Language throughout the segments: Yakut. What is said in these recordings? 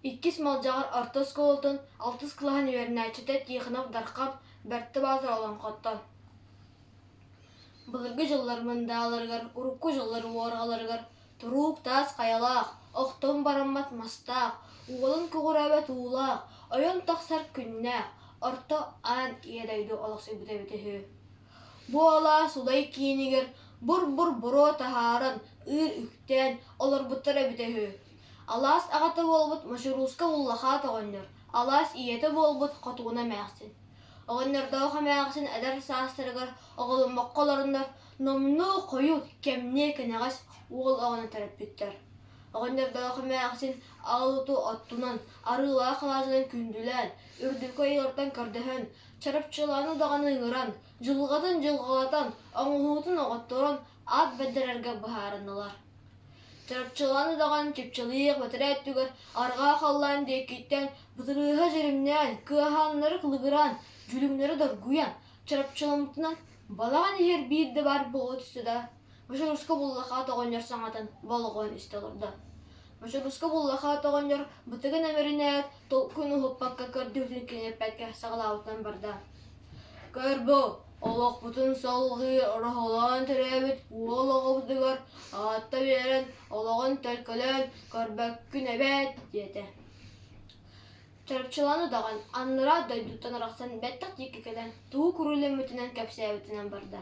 Иккис Малдьаҕар орто оскуолатын алтыс кылааһын үөрэнээччитэ Тихонов Дархан Бэртэ Баатыр олоҥхоттон Былыргы дьыллар мындааларыгар, урукку дьыллар уорҕаларыгар туруук таас хайалаах, охтон бараммат мастаах, уолун көҕүрээбэт уулаах, ойон тахсар күннээх, орто аан ийэ дойду олохсуйбута эбитэ үһү. Бу алаас Улай киинигэр бур-бур буруо таһааран, ыыр үктээн олорбуттара эбитэ үһү. Алаас аҕата буолбут Мочурууска Уллахаат оҕонньор, алаас ийэтэ буолбут Хотугуна эмээхсин. Оҕонньордоох эмээхсин эдэр саастарыгар оҕоломмокко олороннор номнуо хойут, кэмниэ кэнэҕэс уол оҕону төрөппүттэр. Оҕонньордоох эмээхсин аал оту оттунан, арыылаах алаадьынан күндүлээн, үрдүкү айыылартан көрдөһөн, чарапчылааны даҕаны ыҥыран, дьылҕатын дьылҕалатан, оҥоһуутун оҕотторон аат бэрдэрэргэ быһаарыннылар. Чарапчылаан удаҕан чыпчылыйыах бэтэрээ өттүгэр арҕаа халлаан диэкиттэн бытырыыһа дьиримнээн, кыаһааннары кылыгыраан, дьүлүҥнэрэ доргуйан, чарапчыламмытынан балаҕан иһэр биир да баар буола түстэ да, Мочоруска буллахаат оҕонньор саҥатын болҕойон истэ олордо. Мочоруска буллахаат оҕонньор бытыгын эмэринээт, толкуйун уһуппакка көрдүүтүн кэҥэппэккэ саҕалаабытынан барда. Көр бу, олохпутун салҕыы ороһолоон төрөөбүт уол оҕобутугар аатта биэрэн, олоҕун төлкөлөөн көрбөккүн эбээт диэтэ. Чарапчылаан удаҕан аннараа дойдуттан арахсан бэттэх диэки кэлэн тугу курулэммитинэн кэпсээбитинэн барда.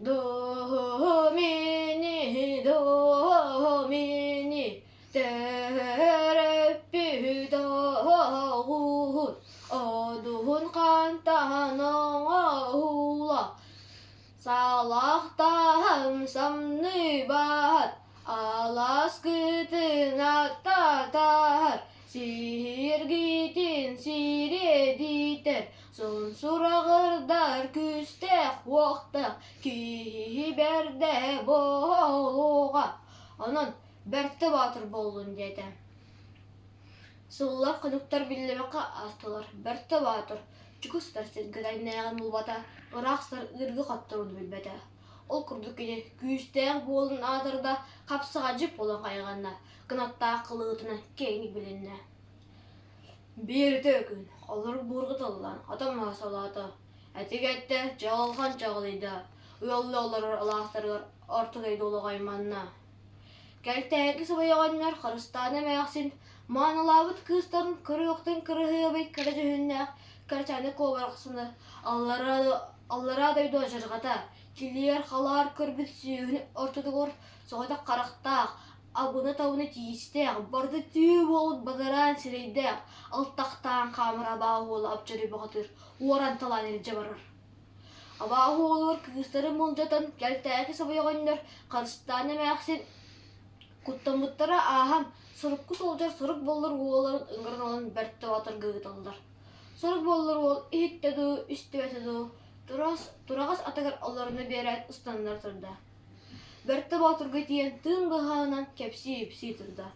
Домини, домини, Төрөппүт оҕуһун одуһун хантан оҥоһула Салахтаһан самныбат аласкытын аттатар Сиһиргитин сириэдитэр Сун сураҕырдар күүстээх уохтаах киһи бэрдэ буолуоҕа Онон Бэртэ Баатыр буоллун диэтэ. Сыллар хонуктар биллибэккэ аастылар. Бэртэ Баатыр чугас сытар сиргэ тэҥнээҕин булбата, ыраах сытар ыырга хотторун билбэтэ. Ол курдук кини күүстээх буолан аатырда, хапсаҕадьык буолан хайҕанна, кынаттаах кылыытынан киэҥник билиннэ. Биир үтүө күн холорук буурга тыллаан отон маһа солоото, этигэттэ чаҕылхан чаҕылыйда, ыаллыы олорор алаастарыгар орто дойду олоҕо айманна. Кэлтээки сыбайаҕаннар Харыстаана эмээхсин маанылаабыт кыыстарын көрүөхтэн кыраһыабай кэрэ дьүһүннээх кэрэчээнэ куобарахсыны аллараа, аллараа дойду адьырҕата, килиэр-халаар көрбүт сүөһүнү ортотугар соҕотох харахтаах, абына-табына тиистээх, барыта түү буолбут бадараан сирэйдээх, алтахтаан хаамар абааһы уола Апчарый бухатыыр уоран талаан илдьэ барар. Абааһы уолугар кыыстары мулдьатан кэлтээки сабайаҕыннар Харыстаан эмээхсин куттаммыттара ааһан, сорукку сылдьар сорук буоллар уолларын ыҥыран ылан бэрт табатарга ыыталлар. Сорук буоллар уол иһиттэ дуу, истибэтэ дуу, тураҕас атыгар олоруна биэрээт ыстаннара турда. Бэртэ Боотурга тиийэн тыын быһаҕынан кэпсии-ипсии турда.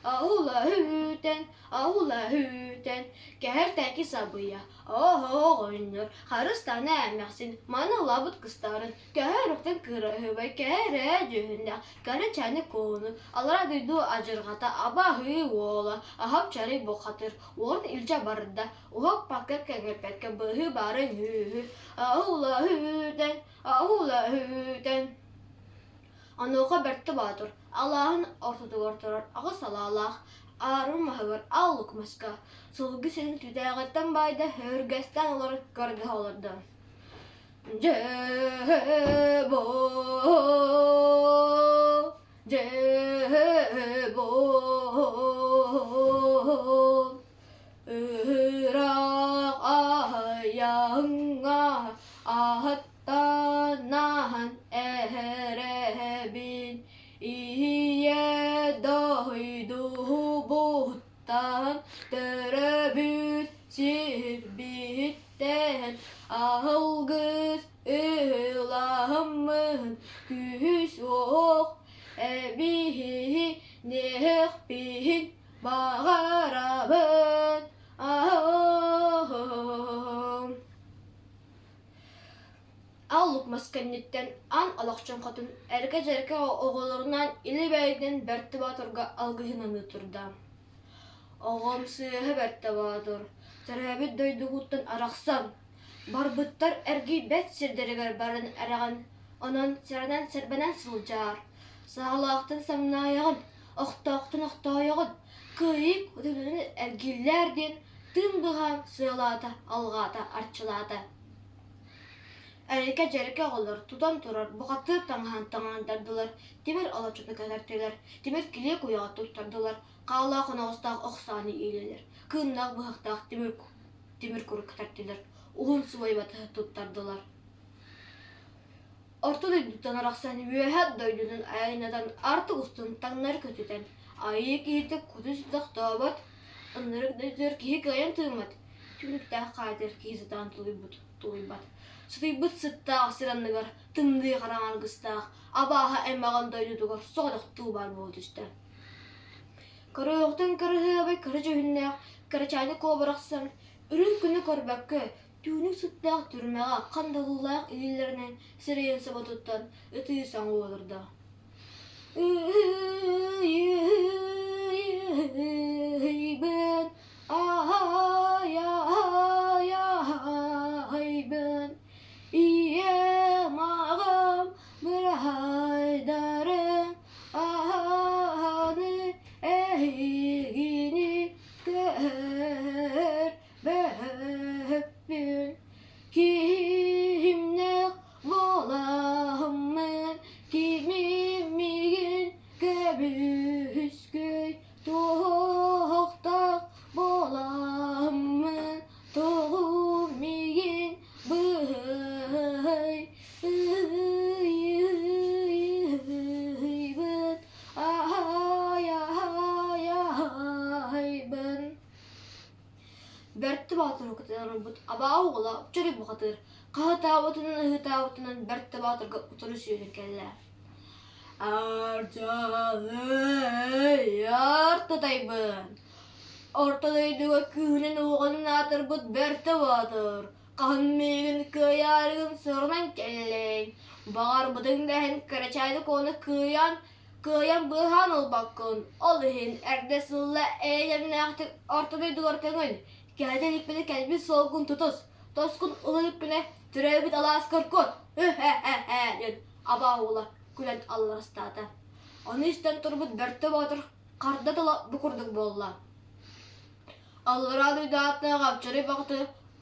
Аһыла үүтэн, аһыла үүтэн, кэһэр тэки сабыйа, оһоҕонньор, харыстана эмээхсин, маны ылабыт кыстарын, көһөрүктэн кыраһыыбай кэрэ дьүһүннээх, кэрэчэни кууну, алара дойду адьырҕата абаһыы уола, аһап чарый бухатыр, уорун илдьэ барда, уһаппакка кэҥэппэккэ быһыы бары үһү, аһыла үүтэн, аһыла үүтэн. Онуоха Бэртэ Боотур алааһын ортотугар турар аҕыс салаалаах аарым маһыгар ааллык маска сылгы сирин түтээҕиттэн баайда өһүргэстээн олорон көрдөһө олордо. Дьэ бу, дьэ бу, ыраах айаҥҥа аһат Танаһан эһэрэбин Ийэ дойдубуттан төрөөбүт сирбиттэн Аһылгыс ыламмын күүс-уох эбиниэхпин баҕарабын Аллук мас кэнниттэн аан олохчун хотун эргэ-дьэргэ оҕолорунаан илэ бэйэтинэн Бэрт Боотурга алгыһын аныы турда. Оҕом сыыһа бэртэ Боотур, төрөөбүт дойдугуттан арахсан, барбыттар эргийбэт сирдэригэр баран эрэҕин, онон сэрэнэн-сэрбэнэн сылдьаар, саалаахтан самнаайаҕын, охтоохтон охтоойоҕун, кыайыы утумунан эргиллээр диэн тыын быһаан сыалаата, алҕаата, арчылаата. Эрэкэ-дьэрэкэ оҕолор тутан турар бухатыыр таҥаһын таҥыннардылар, тимир олоччутун кэтэртилэр, тимир килиэ куйаҕа туттардылар, хаалаах оноҕостоох ох сааны иилэлэр, кыыннаах быһахтаах тимир, тимир куру кэтэртилэр, уһун субай батыһы туттардылар. Орто дойдуттан арахсан үөһэ дойдунан айаннатан артык устун таҥнары көтүтэн, айыы киһитэ кутун тохтообот, ынырык дойдутугар киһи кыайан тыыммат, түннүктээх хаатыр киһи сатаан тулуйбут, тулуйбат. Сытыйбыт сыттаах сир анныгар тымныы хараҥа аргыстаах абааһы аймаҕын дойдутугар соҕотохтуу баар буола түстэ. Көрүөхтэн кырыһыабай кыра дьүһүннээх кырачааны куобарахсан үрүҥ күнү көрбөккө түүнүк сыттаах түрмэҕэ хандалылаах илиилэринэн сирэйин соботуттан ытыы саҥа олордо. Ыйбын, ай-ай-айбын, ийэм аҕам быраһайдарын аһаны эһигини көрбөппүн киһимнээх буоламмын кимим миигин көбүскүй туохтаах буоламмын тоҕу миигин быһый ыйбыт ай-ай-айбын Бэрт Баатыры кытарбыт абаа уола Чөрү бухатыыр хаһытаабытынан ыһыытаабытынан Бэрт Баатырга утары сүүрэн кэллэ. Ардьалый, артатайбын! Орто дойдуга күүһүнэн уоҕунан аатырбыт Бэрт Баатыр, хаһан миигин кыайаарыгын сорунан кэллиҥ. Баҕарбытыҥ да иһин кырачааны куону кыайан Кыайан быыһаан ылбаккын, ол иһин эрдэ сылла эйэ-дэмнээхтик орто дойдугар көҥүл, кэһэтэ иликпинэ кэлбит суолгун тутус, тоскун ыла иликпинэ төрөөбүт алааскар кут, һэ-һэ-һэ диэн абаа уола күлэн алларастаата. Ону истэн турбут Бөртө Боотур харда тыла бу курдук буолла: Аллараа дойду ааттаах Апчарый Баҕаты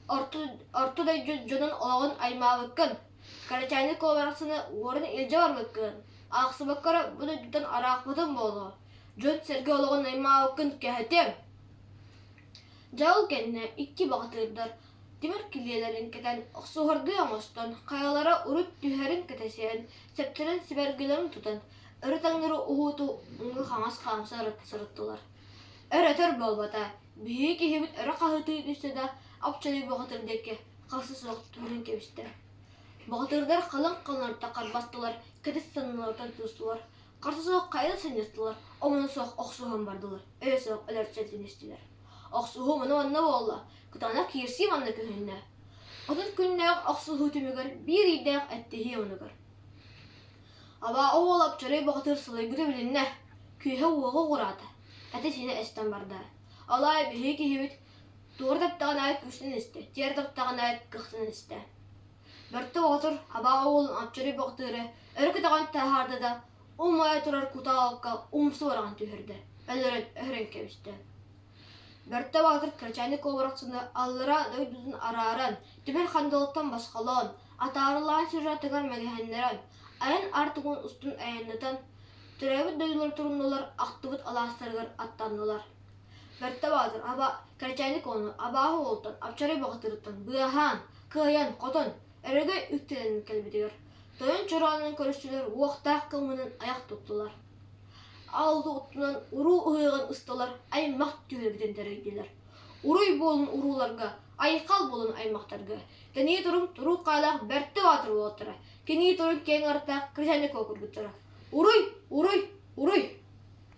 орто, орто дойду дьонун олоҕун аймаабыккын, Кырачааны куоларахсыны уоран илдьэ барбыккын, аахсыбакка бу дойдуттан араахпытым буолуо, дьон-сэргэ олоҕун аймаабыккын кэһэтиэм. Дьэ ол кэннэ икки баҕатыырдар тимир килиэлэрин кэтэн охсуһардыы оҥостон, хайалара урут түһэрин кэтэсиһэн, сэптэрин сибэргэлэрин тутан, өрө таҥнары уһууту уҥа-хаҥас хаамса сырыттылар. Өр-өтөр буолбата, биһиги киһибит өрө хаһыытыы түстэ да, апчарый баҕатыр диэки харса суох түһэрэн кэбистэ. Баҕатырдар халыҥ халлаантан харбастылар, кэтит санныларыттан тустулар, харса суох хайа сынньастылар, омуна суох охсуһан бардылар, өйө суох өлөрсөн тинистилэр. Охсуһуу маны манна буолла, кытаанах киирсии манна көһүннэ. 30 күннээх охсуһуу түмүгэр биир ыйдаах эттиһии омунугар. Абаа уол Апчарый баҕатыр сылайбыта билиннэ, күүһэ-уоҕа уҕараата, этэ-сиинэ эстэн барда. Алаай биһиги киһибит Туора таптаҕын аайы күүстэн истэ, тиэрэ таптаҕын аайы кыахтанан истэ. Бөртө Боотур абаа уолун Апчарый Бохтууру өрө көтөҕөн таһаарда да, умайа турар кутаа окко умса ураҕан түһэрдэ, өлөрөн өһөрөн кэбистэ. Бөртө Баатыр кырачааны куобарахсыны аллараа дойдутун арааран, түмэр хандалыттан босхолоон, атаарылаан сюжетыгар мэгэһиннэрэн, айан артыгын устун айаннатан, төрөөбүт дойдулар туруннулар, ахтыбыт алаастарыгар аттаннылар. Бэртэ Баатыр аба Кэрэчээник ону абааһы уолтан, Апчарый баҕатырыттан быаһаан, кыайан, хотон, өрөгөй үктэнэн кэлбитигэр, тойон чороонун көрүстүлэр уохтаах кылманан айах туттулар. Алды уттунан уруу ыһыаҕын ысталар аймах түһүлгэтин тэрийдилэр. Уруй буолун урууларга, айхал буолун аймахтарга, тэнии туруҥ туруу хаалаах Бэртэ Баатыр уолаттара, кэнии туруҥ киэҥ артаах Кырачааник кургуттара. Уруй! Уруй! Уруй!